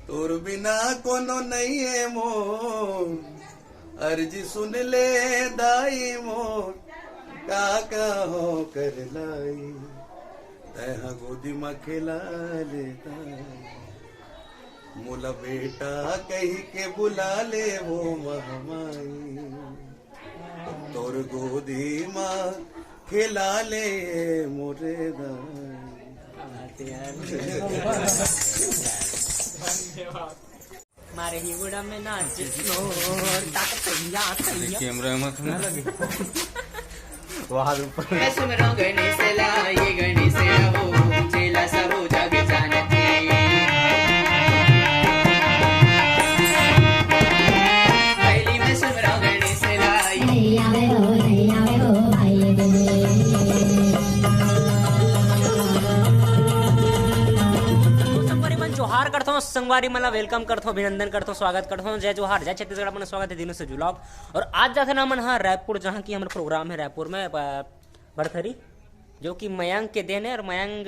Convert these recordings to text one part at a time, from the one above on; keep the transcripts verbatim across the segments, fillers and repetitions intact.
तोर बिना कोनो नइये मोर, अर्जी सुन ले दाई मोर, का कहो कर लाई, तैं ह गोदी म खेला ले दाई, मोला बेटा कहि के बुला ले वो महमाई। तोर गोदी म खेला ले मोरे दाई। मारे ही गुड़ा में नाच लो, ताक तैया, तैया। कैमरा में खड़ा लगे। वहां ऊपर। मैं सुमरो गणेश ला, ये गणेश ला वो, चेला सबो जग जानथे। पहली मैं सुमरो गणेश ला, ये नहीं आवे हो, नहीं आवे हो, भाई रे। संगवारी मन जोहार करथों, संगवारी मन ला welcome करथों, अभिनंदन करथों, स्वागत करथों। जय जोहार, जय छत्तीसगढ़, अपन स्वागत है दीनू से जुलाब। और आज जाथन हमन हा रायपुर, जहाँ की हमर program है रायपुर में, अ, भरथरी, जो कि मयंक के देन है और मयंक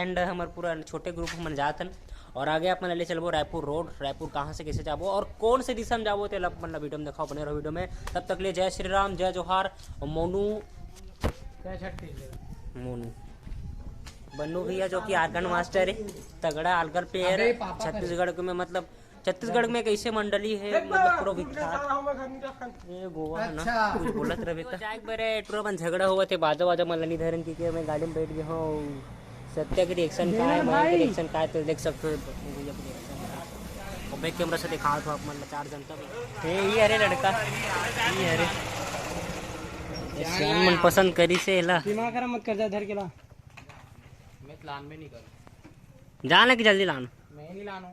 and हमर पूरा छोटे group हमन जाथन। और आगे आप मन ले चलबो रायपुर road, रायपुर कहाँ से कैसे जाबो और कौन से दिशा में जाबो, तेला अपन ला video में दिखाओ, बने रहो video में। तब तक ले जय श्री राम, जय जोहार। और मोनू, मोनू, बन्नू भैया जो कि organ master है, तगड़ा organ player अबे है पापा करे। छत्तीसगढ़ के में, मतलब छत्तीसगढ़ में एक ऐसे मंडली है, मतलब पूरा विख्यात। ये गोवा है ना, अच्छा। कुछ बोलत रहे तो। जाए एक बार टूरा मन झगड़ा हुआ थे, बाजा वाजा मन ला नहीं धरन, क्योंकि मैं गाड़ी में बैठ गया हूँ। सत्या के reaction का है, मयंक के reaction का है, तो देख सकते हो भैया के reaction। और back camera से दिखाओ तो आप मन ला चार जनता भी। ये, ये अरे लड़का, ये अरे। ये सियान मन पसंद करी से ला। दिमाग खराब मत कर, जा धर के ला। मैं लान में नहीं करूँ। जा ना कि जल्दी लान। मैं नहीं लानू।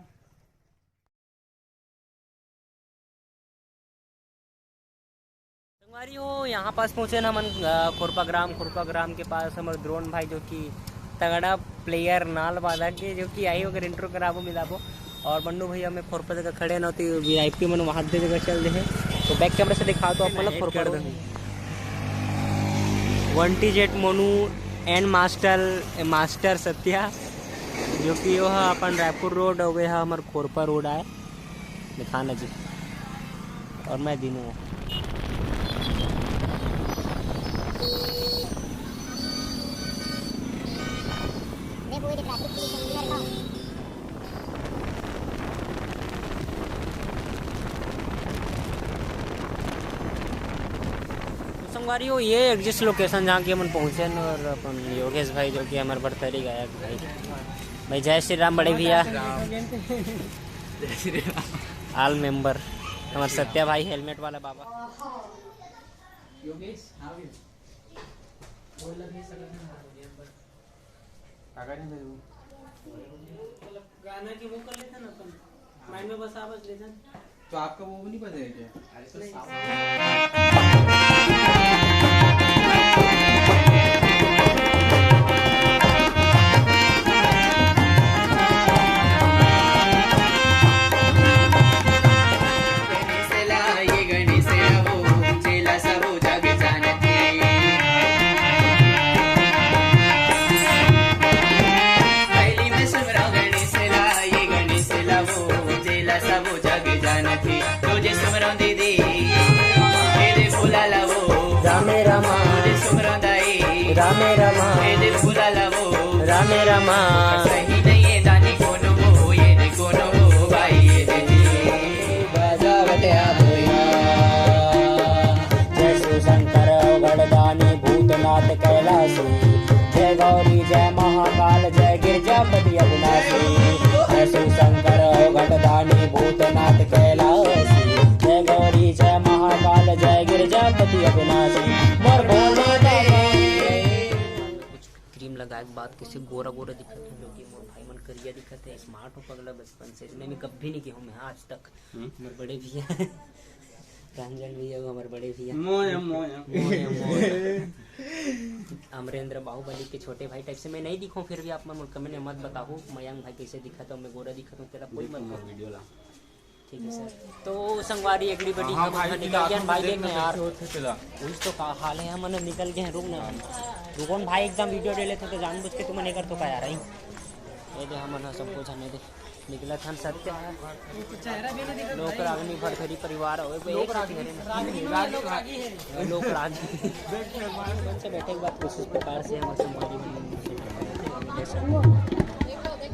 संगवारी हो, यहाँ पास पहुँचे ना हमन, अ, खुरपा ग्राम। खुरपा ग्राम के पास हमर द्रोण भाई जो कि तगड़ा player नाल बाधा के जो कि आई ओकर intro कराबो मिलाबो। और बन्नू भैया में खुरपा जगह खड़े ना होती VIP मन वहाँ दे जगह चल दे है। तो back camera से दिखाओ तो आप मतलब खुरपा कर दे। One T Jet Monu and master, master Satya जो कि वो है अपन रायपुर road और वे है हमर खुरपा road आए। दिखाना जी। और मैं दीनू हूँ। संगवारी हो, ये exact location जहाँ की हमन पहुँचे न, और अपन योगेश भाई जो कि हमर भरथरी गायक भाई, भाई जय श्री राम बड़े भैया। जय श्री राम। All member, हमर सत्या भाई helmet वाला बाबा। योगेश, हाँ भैया। बोल लगे सगन में हाथ हो गया, पर अगर नहीं तो मतलब गाना की वो कर लेते ना अपन, mind में बस आवाज लेते हैं। तो आपका वो भी नहीं बजेगा क्या? अरे तो नहीं। गणेश ला वो, जेला सबो जग जानथे, तुझे सुमरन दीदी, तेरे फूला ला वो, रामे रामा। तुझे सुमरन दाई, रामे रामा। तेरे फूला ला वो, रामे रामा। सही नहीं है दानी कोनो वो, ये दे कोनो वो, भाई ये दे जी। बजावटे आप भैया। जय शिव शंकर अवघड़दानी भूतनाथ कैलाशी। जय गौरी जय महाकाल जय गिरजापति अविनाशी। जय शिव शंकर अवघड़दानी भूतनाथ कैलाशी। जय गौरी जय महाकाल जय गिरजापति अविनाशी। मोर भोले बाबा। कुछ cream लगाए के बाद कैसे गोरा गोरा दिखत है, जो कि मोर भाई मन करिया दिखत है, smart हो पगला बचपन से, नहीं मैं कभी नहीं कहूँ मैं आज तक। हम्म। हमर बड़े भैया, रंजन भैया, वो हमर बड़े भैया। मोया, मोया। मोया, मोया। अमरेंद्र बाहुबली के छोटे भाई type से मैं नहीं दिखूं, फिर भी आप मन comment में मत बताओ, मयंक भाई कैसे दिखत हो, मैं गोरा दिखत हूँ, तेरा कोई मतलब। Video ला। ठीक है सर। तो संगवारी अगली बड़ी हाँ, हम भाई, निकल गए भाई, देख ना यार। कैसे होते चला। उस तो का हाल है, हम निकल गए हैं, रुक ना। रुको ना भाई, एकदम video ले लेते तो जानबूझ के तुम नहीं कर तो का यार, ये दे हम ना सबको जाने दे। निकला था सत्य। लोक रागनी भरथरी परिवार होए, एक साथ घरे में। लोक रागी। से बैठे के बाद कुछ इस प्रकार से हम संगवारी मन।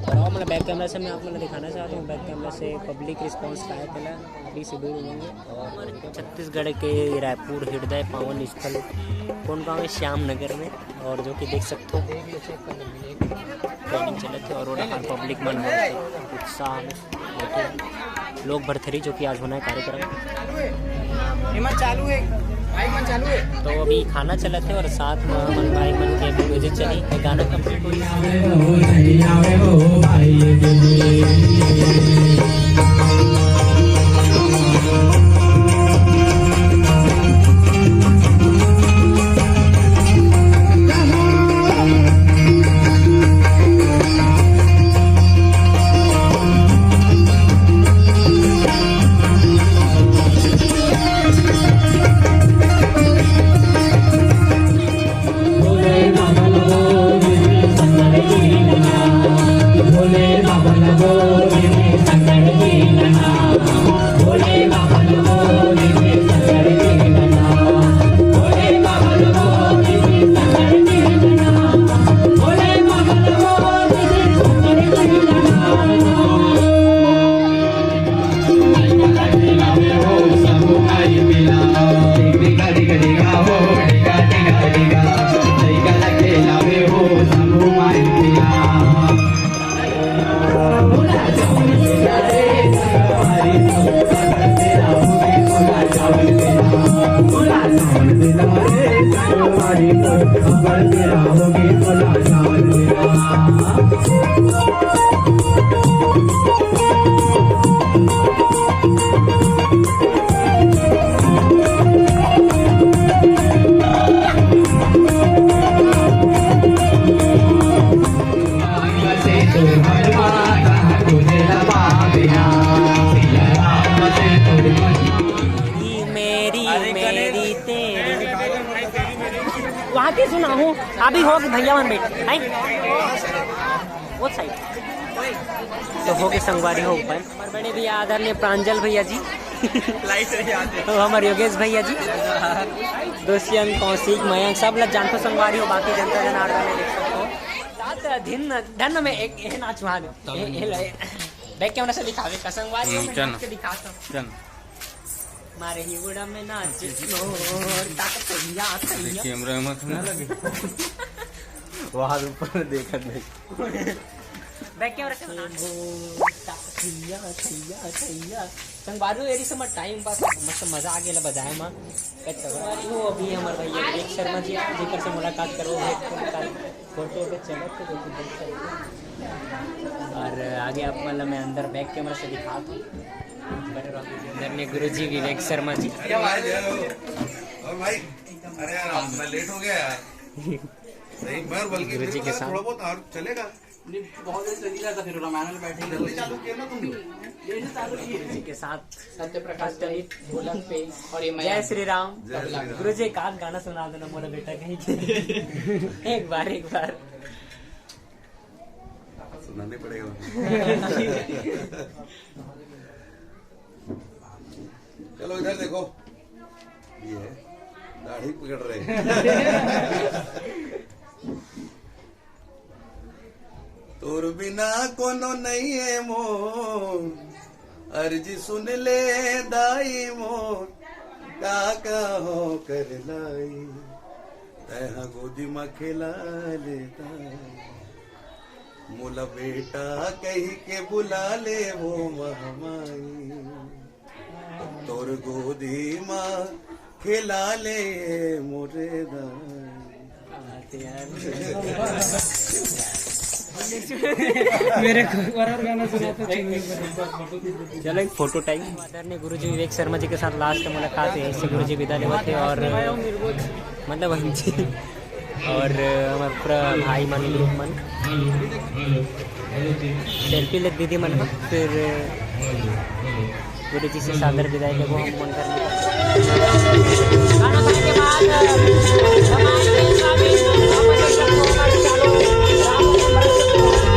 और मैं बैक कैमरा से मैं आप लोगों को दिखाना चाहता हूँ, बैक कैमरा से पब्लिक रिस्पॉन्स का है पहला। अभी से दूर होंगे। और छत्तीसगढ़ के रायपुर हृदय पावन स्थल कौन गाँव है, श्याम नगर में। और जो कि देख सकते हो, ट्रेनिंग चलत है और ओड़ा पब्लिक मन हो उत्साह में बैठे हैं। लोक भरथरी जो कि आज होना है कार्यक्रम। एमा चालू है, भाई मन चालू है। तो अभी खाना चलत है और साथ में मन भाई मन के अभी म्यूजिक चली, ये गाना कंप्लीट हो। मेरी, मेरी, तेरी। वहाँ की सुना हूँ, अभी हो गए भैया मन बैठ, हैं? वो साइड। तो हो गए संगवारी हो ऊपर। हमारे बड़े भैया आदरणीय प्रांजल भैया जी। लाइट है यहाँ पे। तो हमारे योगेश भैया जी। दोस्तियन, कौशिक, मयंक, सब लोग जानते हो संगवारी हो, बाकी जनता जनार्दन है, देख सकते हो। सात दिन धन में एक, एक नाच वहाँ दे। ए, ए, ले। बैक कैमरा से दिखावे का संगवारी हो, हम्म, मैं चल। नाच के दिखाता हूँ। चल। मारे ही उड़ा में नाच, ताक तैया, तैया। कैमरा में तो ना लगे। वहाँ ऊपर देखत नहीं। बैक कैमरा से बना। ताक तैया, तैया, तैया। संगवारी हो, एरी से मत टाइम पास, मस्त मजा आ गेला बजाए मा। कई तगड़ा। संगवारी हो, अभी हमारे भैया विवेक शर्मा जी, जेकर से मुलाकात करो है, फोटो पे चलत तो देखो, देख सकते हो। और आगे आप मतलब मैं अंदर बैक कैमरा से दिखा दूँ। बड़े रहो। अंदर में गुरुजी विवेक शर्मा जी। क्या भाई, जय हो। और भाई, अरे यार, आज मैं लेट हो गया यार। सही, मैं बल्कि गुरुजी मेरे को के लगा साथ। थोड़ा बहुत और चलेगा। नहीं, बहुत देर चल ही रहा था, फिर रामायण में बैठे ही जल्दी चालू किया ना तुमने। ये तो चालू किए। गुरुजी के साथ सत्य प्रकाश जी, ढोलक पे, और ये मैं जय श्री राम। जय श्री राम। गुरुजी, एक आध गाना सुना देना मोरा बेटा कहीं। एक बार, एक बार। सुनाने पड़ेगा। चलो इधर देखो, ये है, दाढ़ी पकड़ रहे हैं। तोर बिना कोनो नहीं है मोर, अर्जी सुन ले दाई मोर, का का हो कर लाई, तैहा गोदी म खेला ले दाई। मोला बेटा कही के बुला ले वो महमाई, तोर गोदी मा खेला ले मोरे दाई। मेरे को एक बार और गाना सुना तो चलो, एक फोटो टाइम। आदरणीय गुरुजी विवेक शर्मा जी के साथ लास्ट मुलाकात है, इससे गुरुजी विदा लेवत है और मतलब वहीं जी। और हमारे पूरा भाई मन, ग्रुप मन, सेल्फी ले दीदी मन ह, फिर गुरु जी से सादर विदाई लेबो हम मन घर में। खाना खाने के बाद हमारे स्वामी वापस होकर चलो, राम को समर्पित करो।